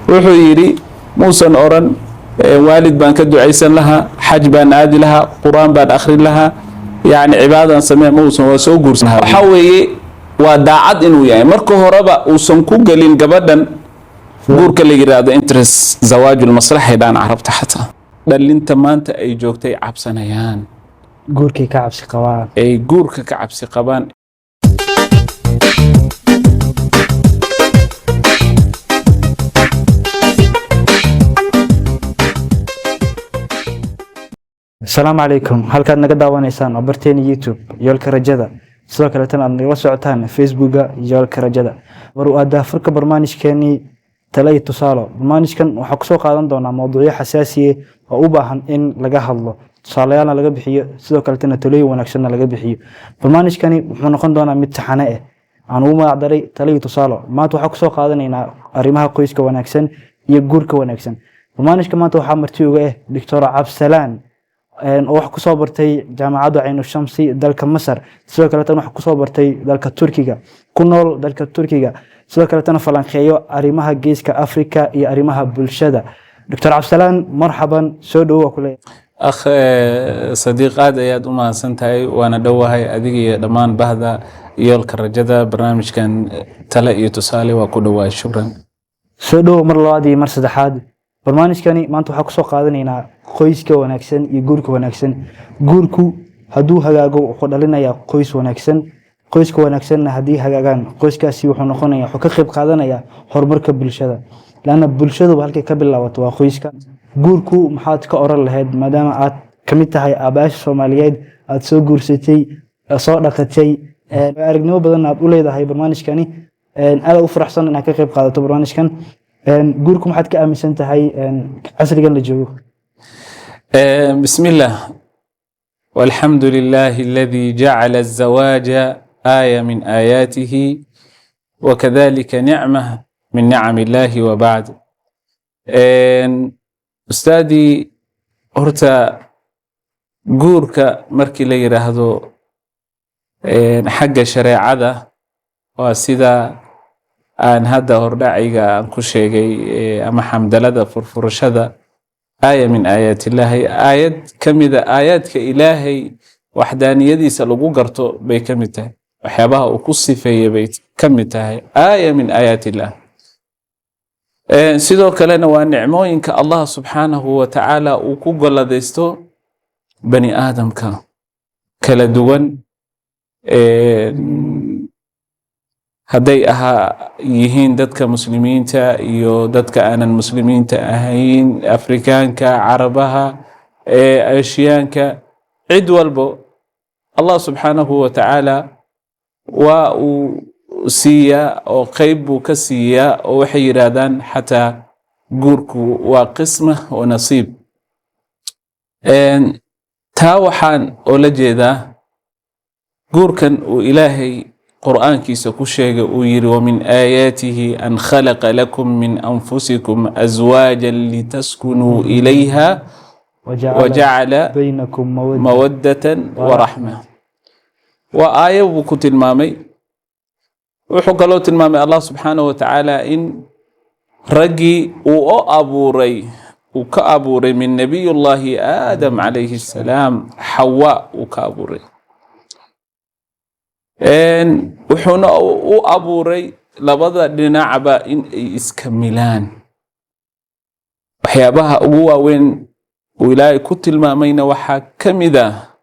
Wuxuu yidhi muusan oran waalid baan ka ducaysan lahaa, xaj baan aadi lahaa, qur-aan baan akhrin lahaa, yani cibaadaan samee mausan, waa soo guursan lahaa. Waxaa weeye waa daacad inuu yahay marka horeba, uusan ku gelin gabadhan guurka la yiraahdo interest, zawaajulmaslaxay dhaan Carabta. Xataa dhalinta maanta ay joogtay cabsanayaan, guurkay ka cabsi qabaan, ay guurka ka cabsi qabaan. Asalaamu calaykum. Halkaad naga daawanaysaan oo barteena YouTube Yoolka Rajada, sidoo kaleetana aad nagala socotaan Facebooka Yoolka Rajada. War waa daafurka barnaamijkeenii Tale iyo Tusaalo. Barnaamijkan waxaa kusoo qaadan doonaa mowduucyo xasaasiye oo u baahan in laga hadlo, tusaalayaalna laga bixiyo, sidoo kaleetana talooyin wanaagsanna laga bixiyo. Barnaamijkani wuxuu noqon doonaa mid taxane ah aan ugu magac daray Tale iyo Tusaalo. Maanta waxaa kusoo qaadanaynaa arrimaha qoyska wanaagsan iyo guurka wanaagsan. Barnaamijka maanta waxaa marti uga ah Doctor Cabsalaan oo wax kusoo bartay Jaamacadda Caynu Shamsi dalka Masar, sidoo kaleetana wax kusoo bartay dalka Turkiga, ku nool dalka Turkiga, sidoo kaleetana falanqeeyo arrimaha Geeska Africa iyo arrimaha bulshada. Doctor Cabsalaan, marxaban, soo dhowow waa kuleeyahay. Akh Sadiiq, aad ayaad u mahadsan tahay, waana dhowahay adiga iyo dhammaan bahda Yoolka Rajada. Barnaamijkan Tale iyo Tusaale waa ku dhowahay, shukran. Soo dhowow mar labaad iyo mar saddexaad. Barnaamijkani maanta waxaa kusoo qaadanaynaa qoyska wanaagsan iyo guurka wanaagsan. Guurku hadduu hagaago wuxuu dhalinayaa qoys wanaagsan. Qoyska wanaagsanna haddii hagaagaan, qoyskaasi wuxuu noqonaya, wuxuu ka qayb qaadanayaa horumarka bulshada, laanna bulshaduba halkay ka bilaabato waa qoyska. Guurku maxaad ka oran lahayd, maadaama aad kamid tahay aabayaasha Soomaaliyeed, aad soo guursatay, soo dhaqatay, aragnimo badan aad u leedahay barnaamijkani? Aad u faraxsan inaad ka qayb qaadato barnaamijkan. Guurku maxaad ka aaminsan tahay casrigan la joogo? بسم الله والحمد لله الذي جعل الزواج آية من آياته وكذلك نعمة من نعم الله، وبعد. أستاذي، horta guurka markii la yiraahdo xagga shareecada waa sida aan hadda hordhaciga aan ku sheegay, ama xamdalada furfurashada, aaya min aayaat illaahi, aayad ka mida aayaadka Ilaahay waxdaaniyadiisa lagu garto bay ka mid tahay, waxyaabaha uu ku sifeeyey bay ka mid tahay, aaya min aayaat illah. Sidoo kalena waa nicmooyinka Allah subxaanahu wa tacaala uu ku golladaysto bani aadamka kala duwan, hadday ahaa yihiin dadka Muslimiinta iyo dadka aanan Muslimiinta ahayn, Afrikaanka, Carabaha, Ashiyaanka, cid walbo Allah subxaanahu wa tacaala waa uu siiyaa oo qeyb buu ka siiyaa, oo waxay yidhaahdaan xataa guurku waa qisma oo nasiib. Taa waxaan oola jeedaa guurkan uu Ilaahay Qur'aankiisa ku sheegay, uu yiri: "Wamin aayaatihi an khalaqa lakum min anfusikum aswaajan litaskunuu ilayha wajacala baynakum mawaddatan waraxma." Waa aayo buu ku tilmaamay. Wuxuu kaloo tilmaamay Allah subxaanahu wa tacaala in raggii uu o abuuray, uu ka abuuray min Nabiyullahi Aadam calayhi assalaam, Xawa uu ka abuuray, wuxuuna u abuuray labada dhinacba in ay iska milaan. Waxyaabaha ugu waaweyn uu Ilaahay ku tilmaamayna waxaa ka mid ah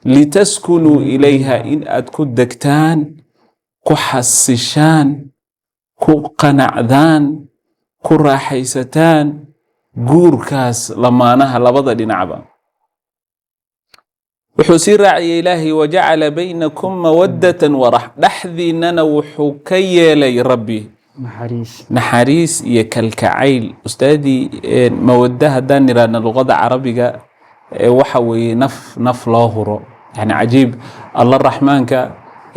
litaskunuu ilayha, in aad ku degtaan, ku xasishaan, ku qanacdaan, ku raaxaysataan guurkaas lamaanaha labada dhinacba. Wuxuu sii raaciyay Ilaahay: "Wajacala baynakum mawaddatan warax." Dhexdiinana wuxuu ka yeelay Rabbi naxariis, naxariis iyo kalkacayl. Ustaadii, mawadda haddaan niraahno luqada Carabiga waxa weeye naf naf loo huro. Yani cajiib, Allah Raxmaanka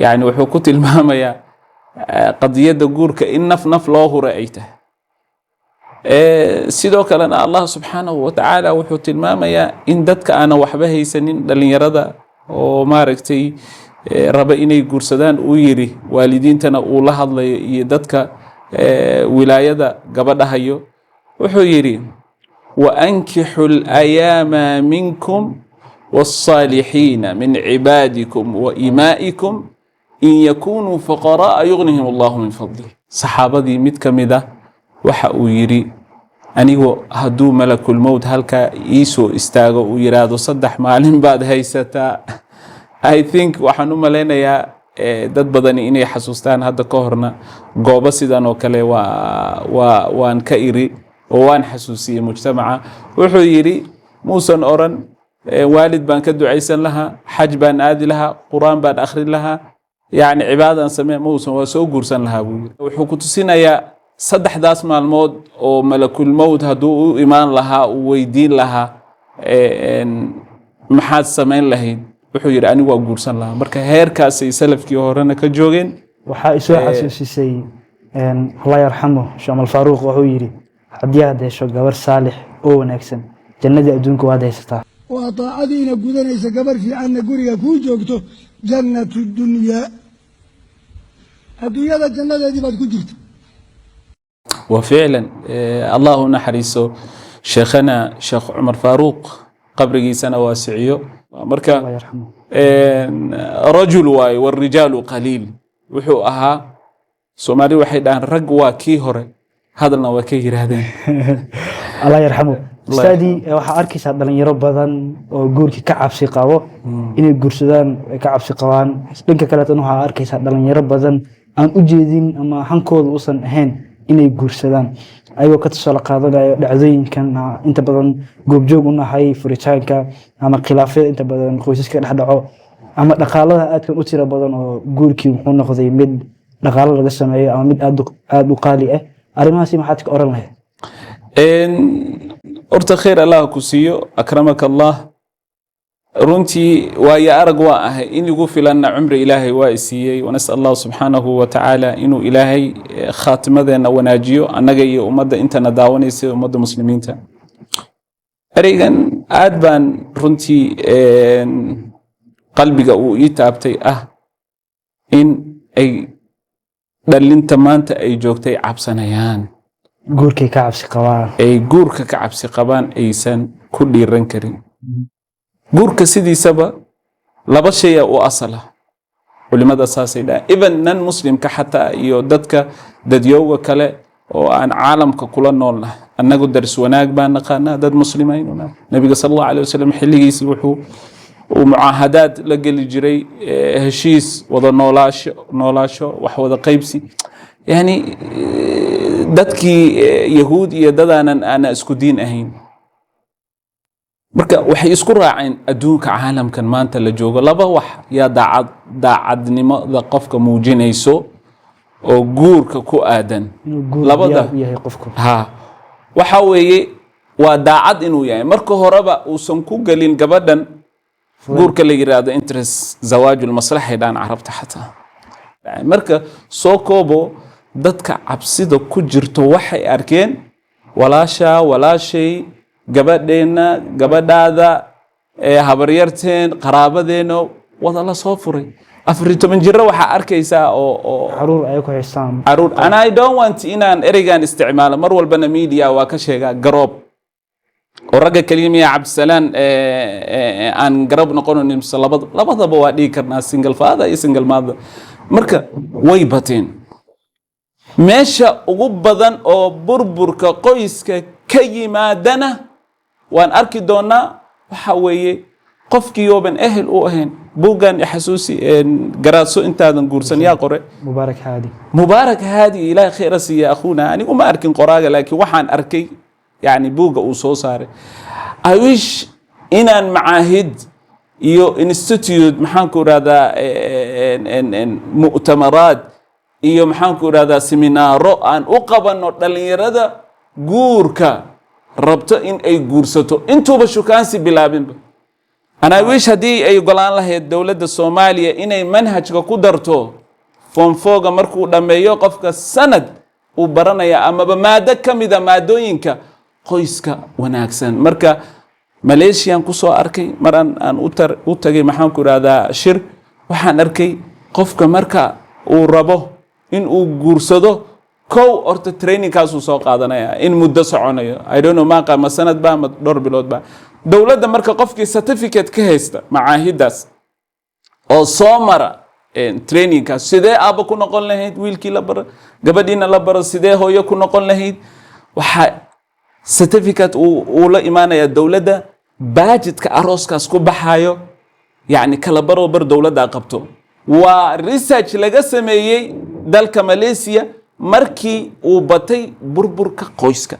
yani wuxuu ku tilmaamayaa qadiyadda guurka in naf naf loo huro ay tahay. Sidoo kalena Allah subxaanahu wa tacaala wuxuu tilmaamayaa in dadka aanan waxba haysanin, dhalinyarada oo maaragtay raba inay guursadaan, uu yiri, waalidiintana uu la hadlayo iyo dadka Wilaayada gabadha hayo wuxuu yidhi: "وأنكحوا الأيامى منكم والصالحين من عبادكم وإمائكم إن يكونوا فقراء يغنهم الله من فضله." Saxaabadii mid ka mid ah waxa uu yidhi: "Anigu hadduu malakulmowt halkaa iisoo istaago, uu yidhaahdo 3 maalin baad haysataa." I think waxaan u malaynayaa dad badani inay xasuustaan, hadda ka horna goobo sidan oo kale waa waan ka iri oo waan xasuusiyey mujtamaca. Wuxuu yidhi, muusan oran waalid baan ka ducaysan lahaa, xaj baan aadi lahaa, qur-aan baan akhrin lahaa, yacni cibaadaan samee mausan, waa soo guursan lahaa buu yidhi. Wuxuu ku tusinayaa saddexdaas maalmood oo malakulmowt hadduu u imaan lahaa, uu weydiin lahaa maxaad samayn lahayd, wuxuu yidhi: "Anigu waa guursan lahaa." Marka heerkaasay salafkii horena ka joogeen. Waxaa isoo xasuusisay, الله يرحمه, Sheekh Umar Faaruuq wuxuu yidhi: "Haddii aad hesho gabar saalix oo wanaagsan, jannadii adduunka waad haysataa." Waa daacadiina gudanaysa, gabar fiicanna guriga kuu joogto, جنة الدنيا, adduunyada jannadeedii baad ku jirta. وفعلا Allah u naxariiso sheekhana Sheekh Cumar Faaruuq, qabrigiisana waasiciyo. Marka الله يرحمه. رجل waaye, والرجال قليل. Wuxuu ahaa, Soomaali waxay dhahaan rag waa kii hore, hadalna waa ka yiraahdeen. الله يرحمه. Ustaadii, waxaa arkaysaa dhalinyaro badan oo guurkii ka cabsi qabo, inay guursadaan ay ka cabsi qabaan. Dhanka kaleetana waxaa arkaysaa dhalinyaro badan aan u jeedin ama hankooda uusan ahayn inay guursadaan, ayagoo ka tusaale qaadanayo dhacdooyinkan inta badan goobjoog u nahay, furitaanka ama khilaafyada inta badan qoysaska dhex dhaco, ama dhaqaalada aadkan u tiro badan oo guurkii wuxuu noqday mid dhaqaalo laga sameeyo ama mid aad u qaali ah. Arrimahaasi maxaad ka oran lahayd? Horta khayr Allah ku siiyo, أكرمك الله. Runtii waayo arag waa ahay, in igu filanna cumri Ilaahay waa isiiyey. ونسأل الله سبحانه وتعالى inuu Ilaahay khaatimadeenna wanaajiyo, annaga iyo ummadda intana daawanaysa, ummadda muslimiinta. Ereygan aad baan runtii qalbiga uu ii taabtay, ah in ay dhalinta maanta ay joogtay cabsanayaan, guurkay ka cabsi qabaan, ay guurka ka cabsi qabaan, aysan ku dhiiran karin guurka. Sidiisaba laba shaya u asala, culimada saasay dhahaan, even nan muslimka xataa iyo dadka dadyowga kale oo aan caalamka kula noolnahay. Annagu daris wanaag baan naqaanaa, dad muslimaynu nahay. Nabiga صلى الله عليه وسلم xilligiisii wuxuu uu mucaahadaad la geli jiray, heshiis wada noolaasho, wax wada qaybsi, yani dadkii yahuud iyo dadaanan aana isku diin ahayn. Marka waxay isku raaceen adduunka, caalamkan maanta la joogo, laba wax yaa daacadnimada qofka muujinayso oo guurka ku aadan. Inuu guur Labada. diyaar u yahay qofku. Ha, waxa weeye waa daacad inuu yahay marka horeba, uusan ku gelin gabadhan guurka la yiraahdo interest, زواج المصلحة dhaan Carabta xataa. Marka soo koobo, dadka cabsida ku jirto waxay arkeen walaasha, walaashay, gabadheenna, gabadhaada, habaryarteen, qaraabadeenna wada la soo furay. 14 jiro waxaa arkaysaa oo caruur ay ku haystaan. Caruur. And I don't want inaan ereygan isticmaalo mar walbana, media waa ka sheegaa, garoob oo ragga keliya miya, Cabdisalaan, aan garab noqonayn mise labadaba waa dhigi karnaa, single father iyo single mother. Marka way bateen. Meesha ugu badan oo burburka qoyska ka yimaadana waan arki doonaa, waxa weeye qofkii ooban ehel u ahayn. Buuggan xasuusi, Garaadso Intaadan Guursan, yaa qore? Mubaarak Haadi. Mubaarak Haadi, Ilaahay khayra siiya akhuuna. Anigu ma arkin qoraaga, laakiin waxaan arkay yani buugga uu soo saaray. I wish inaan macaahid iyo institute, maxaan ku irahdaa, mu'tamaraad iyo, maxaan ku irahdaa, seminaaro aan u qabanno dhalinyarada guurka rabto in ay guursato intuuba shukaansi bilaabinba. And I wish haddii ay ogolaan lahayd dowladda Soomaaliya inay manhajka ku darto, form four-ga markuu dhammeeyo qofka sanad uu baranaya amaba maado ka mida maadooyinka qoyska wanaagsan. Marka Malaysian kusoo arkay mar aan u tagay, maxaan ku irahdaa, shir, waxaan arkay qofka marka uu rabo in uu guursado Kow, horta trainingkaasuu soo qaadanaya in muddo soconayo, I don't know, maaqa ma sanad ba ma dhowr bilood ba. Dowladda marka qofkii certificate ka haysta macaahidaas oo soo mara trainingkaas, sidee aabba ku noqon lahayd, wiilkii la baro, gabadhiina la baro, sidee hooyo ku noqon lahayd, waxaa certificate uu la imaanaya dowladda. Budgetka arooskaas ku baxayo, yacni kala baroo bar dowladdaa qabto. Waa research laga sameeyey dalka Malaysia markii uu batay burburka qoyska.